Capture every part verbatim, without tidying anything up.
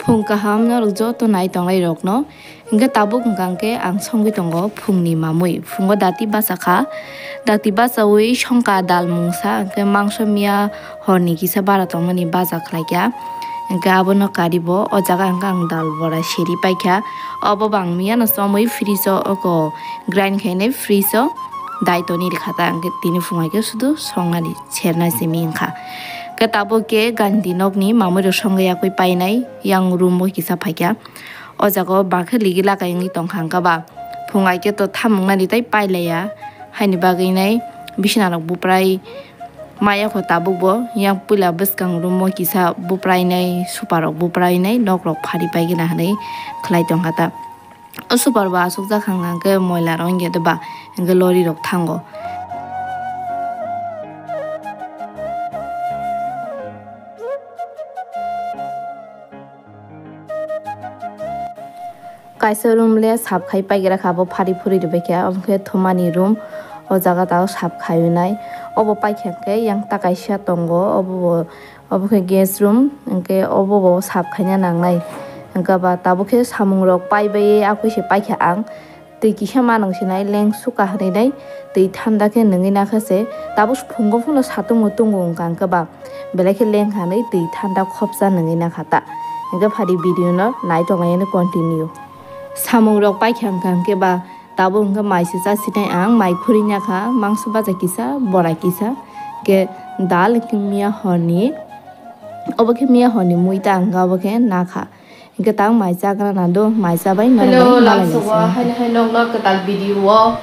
Phung kaham norok joto nai tongnai rokno. Hingke tabuk hingka hingke ang songwi tongo phungni mamwi. Phungo dati bachakha. Dati bachawi songkha dal mungsa, hingke mangso miya horni kisa bara tongmani bacha khlaikha. Hingke abono karibo o jaga hingke ang dal bora seri paikha. Obo bang miyano chomwi fridge o oko grind khainai fridge o dai toni rikha ta, hingke tini phungai khe sudu songnani serna simi wngkha. Hingke tabuk khe gandhi nokni mamwi rok songwi yakwi painai yang room o kisa phaikha. O jaga o bakhe ligi lakai wngwi tongkha hingke ba phung ai khe to thamung nani tei pailaiya, haini bagwi nai bisina rok buprai maya kho tabuk bo yang puila bwskang room o kisa buprai nai super rok buprai nai nok rok phari paigina hinwi khlai tongkha ta. O super bo asukjak hwnka hwnkhe moila rok wngya de ba hwnkhe lorry rok thango. Kaisa room le sap khai paigra kha, abo phari phuri ribai kha, omo khe thumani room, o jaga ta o sap khai nai. Obo paikha khe yang ta kaisa tongo, obo bo, obo khe guest room, hwnkhe obo bo sap khaina nangnai. Hwnkhe ba tabuk khe samung rok pai bai akui se paikha ang. Twi kisa manung sinai leng suka hinwi nai twi thanda khe nungwi nakha se. Tabuk phungo phano satung mutungo wngkha hwnkhe ba belai khe leng hinwi twi thanda khopsa nungwi nakha ta. Hwnkhe phari video no nai tonglai yani continue. Samung rok paikha hwnkha hwnkhe ba tabuk hwnkhe mai se chasinai ang, mai khuri nakha, mangso bacha kisa, bora kisa, hwnkhe dal hwnkhe miya horni, obo khe miya horni mui ta hwnkhe obo khe nakha. Hwnkhe tang mai chagra nado, mai chabai norok Hello, bai malai lamsogo, naising. Haino hai nokno kwtal video o.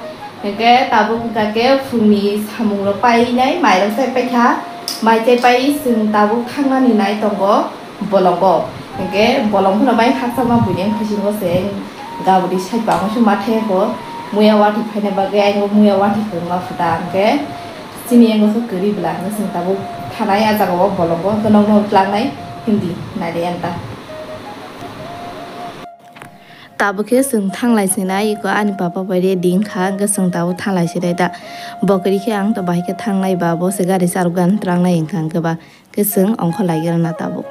Hwnkhe tabuk hwnkha khe phungni samung rok painai, mai rok chai paikha. Mai chai pai chwng tabuk thangnani nai tongo bolongo. Hwnkhe bolong phano bai khakchangma buini wngkha singo se gabudi side bango se ma thai ko muya watwi phaina bagwi aingo muya watwi kwrwngma phuta hwnkhe chini yango khe kwrwi bwla hwnkhe chwng tabuk thanai ah jagao bolongo hwnkhe nokno tlangnai hindi naidi anta. Tabuk khe chwng thanglai sinai, iko ani papa bai ready wngkha, hwnkhe chwng tabuk thanglai sinai da. Bo kwrwi khe ang to bahai khe thangnai ba, bo se gari charwk gana twlangnai wngkha, hwnkhe ba khe chwng ongkhor lai rwna tabuk.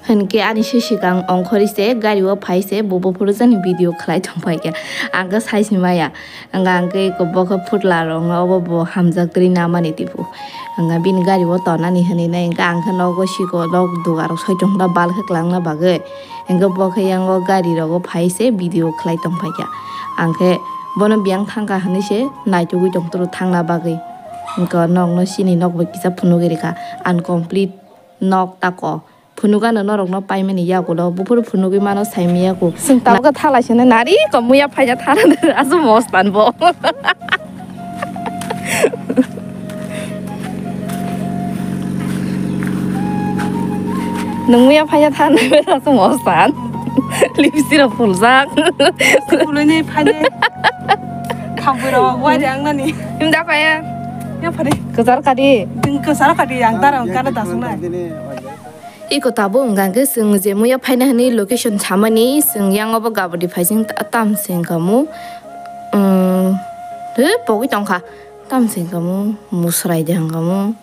Hwnkhe ani se swkang ongkhorwi se gari o phai se, bo buphuru jani video khlai tong phai khe. Ang khe sai si maya. Hwnka hwnkhe iko bo khe phutla rok no obo bo hamjak twi namani tipo. Hwnka bini gari o tonani hinwi nai hwnkhe ang khe nogo siko nok dugar rok soi tong khe bal khe kwlangna bagwi. Hwnkhe bo khe yango gari rogo phai se video khlai tong phai kha. Ang khe bono biyang thang kha hinwi se naitugwi tong turu thangna bagwi. Hwnkhe nok no sini nok bai kisa phunugwi rikha. Uncomplete nok tako. Phunukano norokno paimani yagulo, buphuru phunugwi mano saimanya kuk. Chwng tabukhe thalai sene nari ko muya phaina thana aswk mostan bo. Nwng muya phaina thana aswk mostan. Lipstick rok phuljak. Khuluni phaini. Khampui rok wari ang nani. Imda kaya. Ya phari. Kwchar kadi. Ding kwchar kadi ang tarang kala dasung nai. Iko tabuk hwnkha hwnkhe chwng je muya phaina hwnwi location samani, chwng yang obo gabodi phaising ta-, tam se wngkha mu. Umm, he, pogwi tongkha. Tam se wngkha mu, musrai de wngkha mu.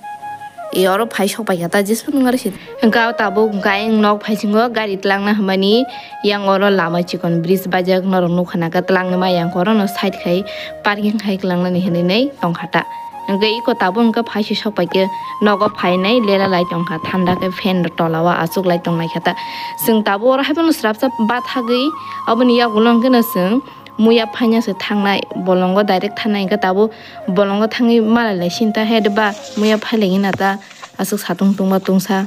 E oro phai sok paikha ta, jeswk nung aro se. Hwnkha o tabuk hwnkha ayang nok phaisingo gari twlangna hwnmani, yang oro lama chikon bridge baijak norok nukha na khe twlangni ma yang oro no side khai parking khai kwlangnani hinwi nai tongkha ta. Hwnkhe iko tabuk hwnkhe phai se sok pai khe nogo phainai lela lai tongkha, thanda khe fan rok tola o achuk lai tongnai kha ta. Chwng tabuk oro haiphano swrapsa bathagwi aboni yagulo hwnkhe no chwng muya phaina se thangnai, bolongo direct thangnai hwnkhe tabuk bolongo thangwi malai lai sinta he de ba muya phai lai na ta aswk satung tungma tungsa.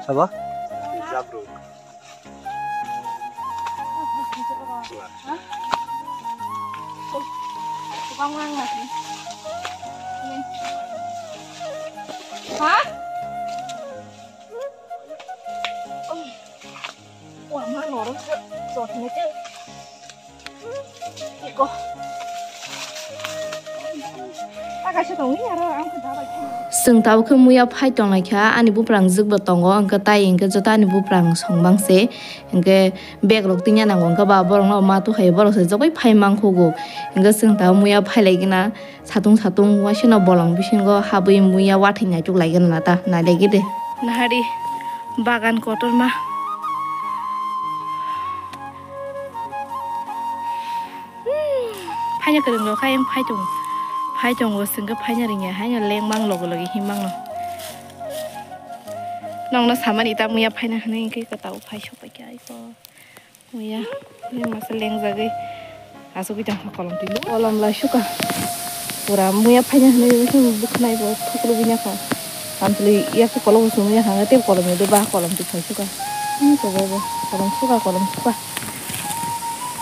Sabo? Jabru. Ha? Wah, ma norok se jotne ke. Iko. Chwng tabuk khe muya phai tonglaikha, ani buprang jwkbo tongo, hwnkhe tai hwnkhe joto ani buprang songbang se, hwnkhe bag rok tingya nango, hwnkhe ba borokno ma tukhai, borok se jogoi phai mankhugo, hwnkhe chwng tabuk muya phailaigwna. Satung satung waisano bolong bisingo habwi muya wathwi naituk laigwna ta, nailaigwi de. Nahari bagan kotorma. Hmm, phaina kwrwng rok khe ayang phai tongo. Phai tongo, chwng khe phaina rwngya, haino lengmang logi logi himmang no. Nokno samani ta muya phaina hwnwi hwnkhe kwtal phai sokpai khe aiko. Muya, muya masa lengjagwi asugwi tongkha kolom twi. Kolom lai suka. Pura muya phaina hwnwi bwkhwnai bo thuklubwi nakha. Amtwlwi yak kolom bo chumui nakha, tei kolom ni ba kolom twi phai suka. Hmm, to bo bo. Kolom suka, kolom suka.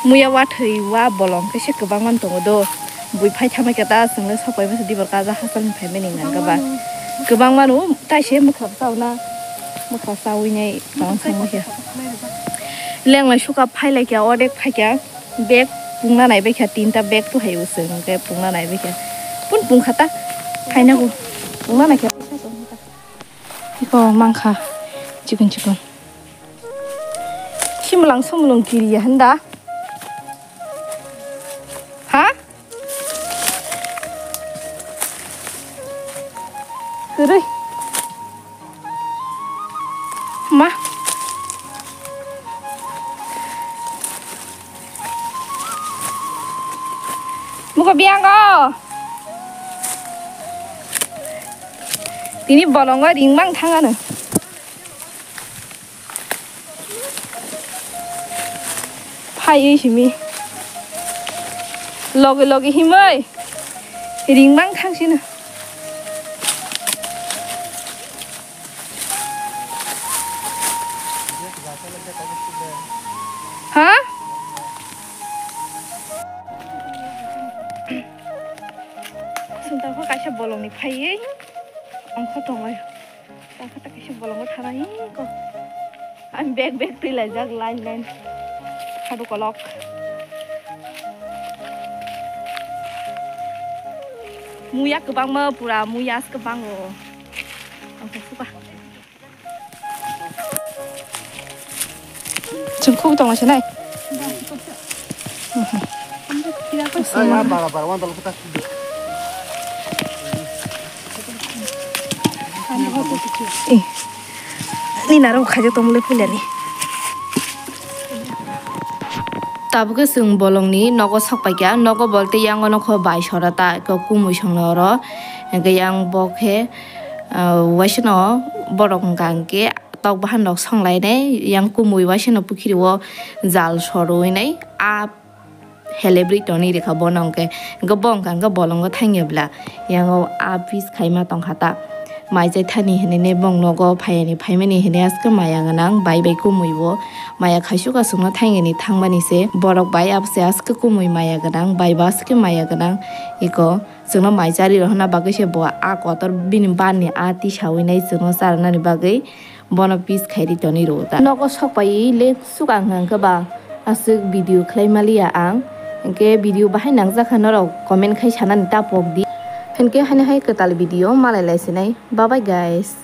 Muya wathwi wa bolong khe se kwbangma tongo do. Bui phai thamai khe ta chwngno sokpai masa dibor kaja hachal ni phaimani nang khe ba. Kwbangma no tai se mwkhra chauna. Mwkhra chaui nai. Tong songma khe. Lenglai suka phai lai khe odek phai khe bag pungna nai bai khe tinta bag tu hai usung hwnkhe pungna nai bai khe. Pun pung kha ta. Phaina bo pungna nai khe. Iko mangkha chikon chikon. Simulung sumulung kiriya hwnda. Ha? Kwrwi. Ma. Muko biyango. Tini bolongo ringmang thangano. Phaiwi simi. Logi logi himwi. Ringmang thangsino. Ha? Sungtang kho kaisa bolongni phaiwi. Ongkha tonglai. Takha takha se bolongo thana hi ko. Ang bag bag twi laijak line line. Hadu kolok. Muya kwbangma pura muya as kwbango. Ang khe suka. Chwng khuk tongma se nai. Ai, ah, bara, bara, wan dalo kota. Eh, ni naro khajo tongmole puilani. Tabuk khe chwng bolongni nogo sokpaikha, nogo bolte yango nokho bai sora ta, eko kumui songno oro, hwnkhe yang bo khe, ah, waisano borok hwnkha hwnkhe. Tok bahan rok song lai nai, yang kumui waisano pukhiri o jal sorwi nai, a helebrwi tongwi rikha bono hwnkhe, hwnkhe bo hwnkha hwnkhe bolongo thangya bla, yang o a piece khaima tongkha ta, mai chai thani hinwi ne bong nogo phaiani phaimani hinwi aske maya gwnang bai bai kumui bo maya khaisuk aswkno thangya ni thangmani se borok bai abose aske kumui maya gwnang bai bo aske maya gwnang iko chwngno mai chari rohorna bagwi se bo a kotor bini bar ni a tisawi nai chwngno charwnani bagwi. Bono piece khairi tonwi rwo ta. Nogo sokpaiwi le suk ang hwnkhe ba aswk video khlai maliya ang. Hwnkhe video bahai nangjak kha norok comment khai sanani ta pok di. Hwnkhe haino hai kwtal video malai lai sinai. Bye bye guys.